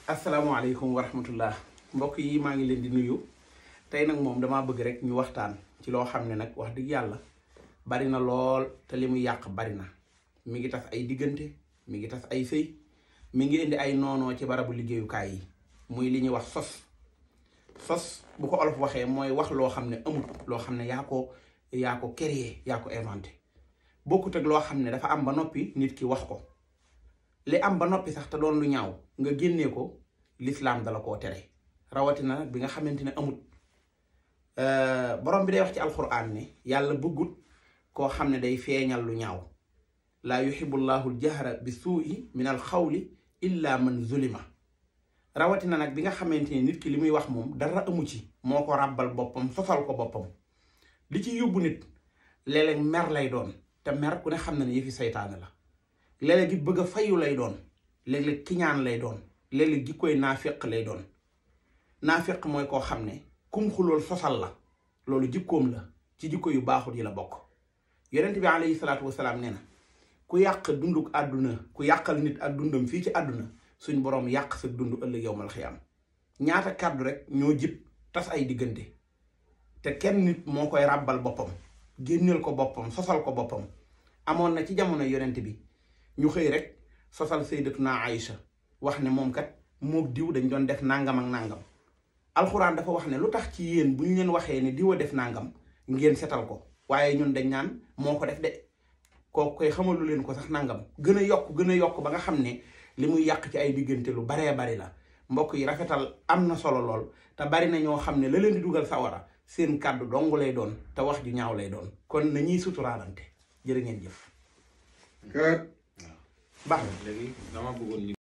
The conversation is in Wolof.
asalaamaaleykum wa rahmatullah mbokk yi maa ngi leen di nuyu tey nag moom damaa bëgg rek ñu waxtaan ci loo xam ne nag wax dëgg yàlla bari na lool te li muy yàq bari na mi ngi tas ay diggante mi ngi tas ay sëy mi ngi indi ay noonoo ci barabu liggéeyukaay yi muy li ñuy wax sos bu ko olof waxee mooy wax loo xam ne amul loo xam ne yaa ko créé yaa ko inventé bokkut ak loo xam ne dafa am ba noppi nit ki wax ko li am ba noppi sax te doon lu ñaaw nga génnee ko lislaam dala koo tere rawatina nag bi nga xamante ne amut borom bi day wax ci alquran ne yàlla bëggut koo xam ne day feeñal lu ñaaw laa yuhibbullahu aljahra bi suu'i min alxawli illa man zulima rawatina nag bi nga xamante ne nit ki li muy wax moom dara amu ci moo ko ràbbal boppam sosal ko boppam li ci yóbbu nit léeg-léeg mer lay doon te mer ku ne xam na ne yëfi saytaane la léeg-léeg gi bëgg a fayu lay doon léeg-léeg kiñaan lay doon léeg-léeg gi koy naafiq lay doon naafiq mooy koo xam ne kum xulool sosal la loolu jikkoom la ci jikko yu baaxut yi la bokk yonent bi alayhi salaatu wasalaam nee na ku yàq dunduk àdduna ku yàqal nit ak dundam fii ci àdduna suñ boroom yàq sa dund ëllëg yowmal xiyaam ñaata kàddu rek ñoo jib tas ay diggante te kenn nit moo koy ràbbal boppam génneel ko boppam sosal ko boppam amoon na ci jamono yonent bi ñu xëy rek sosal sayyidatuna Aïcha wax ne moom kat mook diw dañ doon def nangam ak nangam alxuraan dafa wax ne lu tax ci yéen bu ñu leen waxee ne diwa def nangam ngeen setal ko waaye ñun dañ naan moo ko def de kooku koy xamalu leen ko sax nangam gën a yokk ba nga xam ne li muy yàq ci ay diggante lu baree bari la mbokk yi rafetal am na solo lool te bari na ñoo xam ne la leen di dugal sawara seen kàddu dong lay doon te wax ju ñaaw lay doon kon na ñuy suturaalante jërë ngeen jëf. kat baax na léegi dama bëggoon